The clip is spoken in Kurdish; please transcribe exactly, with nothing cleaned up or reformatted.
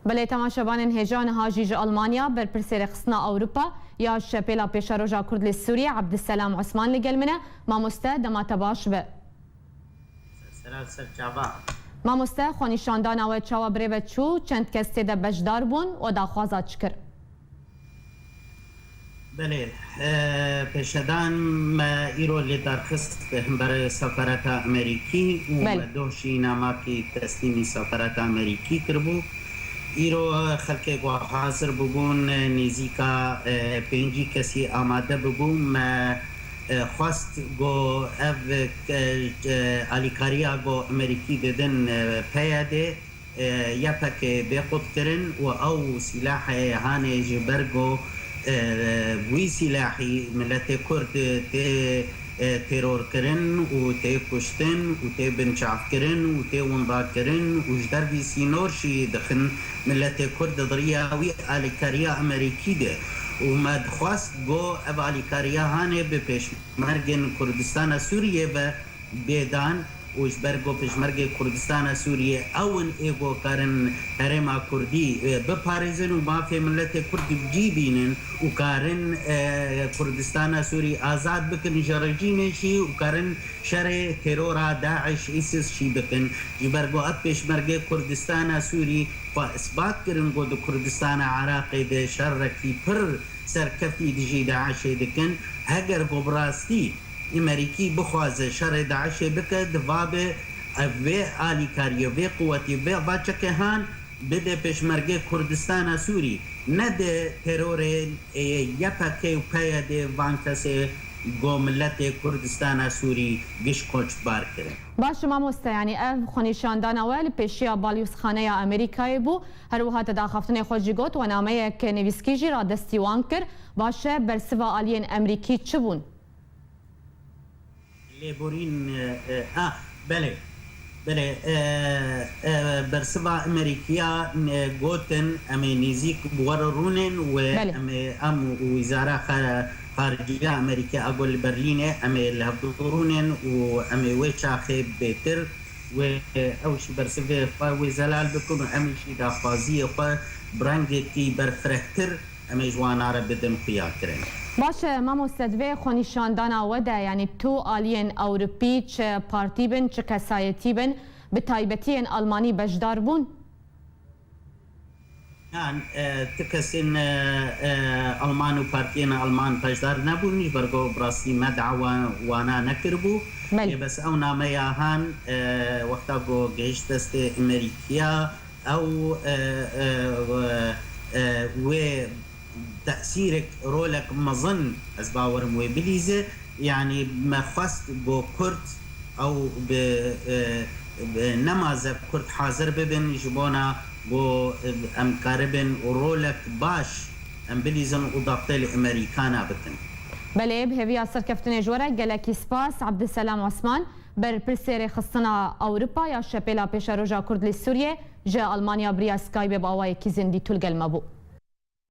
Belê, temaşevanên hêja, niha jî ji Almanya berpirsê rêxistina Ewropa ya Şepêla Pêşeroja Kurd li Sûriyê, Ebdiselam Osman, li gel min e. Mamoste, dema te baş be. Ser sera ser çava. Mamoste, xwenîşandana we çawa birêve çû, çend kes tê de beşdar bûn û daxwaza çi kir? Belê, e, pêşedan me îro lê derxist hember sefareta Amerîkî û Belê. me doh jî namakî teslîmî sefareta Amerîkî kiribû. Îro, e, xelkê ku hazir bûbûn, e, nêzîka, e, pêncî kesî amade bûbû. Me, e, xwest ku ev, e, e, alîkariya ku Amerîkî didin, e, P Y D, e, Y P G bê qutkirin û ew sîlahê hanê ji ber ku, e, wî sîlahî miletê Kurd tê, e, terorkirin û tê kuştin û tê binçavkirin û tê windakirin û ji dervî sînor jî dixin miletê Kurd di riya wî alîkariya Amerîkî de. Û me dixwest ku ev alîkariya hanê bi pêşmergên Kurdistana Sûriyê ve bêdan û ji ber ku Pêşmergê Kurdistana Sûriyê ew in ê ku karin herêma Kurdî, e, biparêzin û mafê miletê Kurd bi cî bînin û karin, e, Kurdistana Sûrî azad bikin ji rejîmê jî û karin şerê terora DAIŞ, ISIS jî bikin. Ji ber ku ev Pêşmergê Kurdistana Sûrî xwe isbat kirin ku di Kurdistana Iraqê de şerekî pir serkeftî dijî DAIŞê dikin. Heger ku bi rastî Amerîkî bixwaze şerê DAIŞê bike, divabe ev vê alîkariyê, vê quwetî, vê va çekê han bide Pêşmergê Kurdistana Sûrî, nede terorê, ê, Y P G û P Y D, van kesê ku miletê Kurdistana Sûrî giş koçbar kirin. Baş e mamoste, yanî ev xwenîşandana we li pêşiya Balyozxaneya Amerîkayê bû. Her wiha te di axaftinê xwe jî got, we nameyek nivîskî jî radestî wan kir. Baş e, bersiva aliyên Amerîkî çi bûn? Lêborîn, e, e, ah, belê, belê, e, e, bersiva Amerîkiya, e, gotin, em ê nêzîk bi we re rûnin û Belê. em ê, em û Wîzara Xa-, Xariciya Amerîkê a ku li Berlînê, em ê li hev rûnin û em ê wê çaxê bêtir wê, e, ew jî bersivê xwe wê zelal bikin û em jî daxwaziyê xwe bi rengekî berfirehtir Em ê ji wana re bidin xuya kirin. Baş e, mamoste, di vê xwenîşandana we de, yanî tu aliyên Ewropî, çi partî bin, çi kesayetî bin, bi taybetî yên Almanî beşdar bûn? Yan, e, ti kesên, e, e, Alman û partiyên Alman beşdar nebûn, ji ber ku bi rastî me dawa wana nekiribû. Belê. Lê bes ew nameya han, e, wexta ku gihişt destê Amerîkiya, ew, e, e, e, e, wê tesîrek, rolek mezin, ez bawerim wê bilîze. Yanî me xwest ku Kurd ew bi, e, bi nemaze Kurd hazir bibin ji bona ku em karibin rolek baş em bilîzin û daxtê li Amerîkana bikin. Belê, bi hêviya serkeftinê ji we re gelekî spas. Abdulselam Osman, berpirsê rêxistina Ewropa ya Şepêla Pêşeroja Kurd li Sûriyê, ji Almanya bi riya Skypeê bi awayekî zindî tu li gel me bû.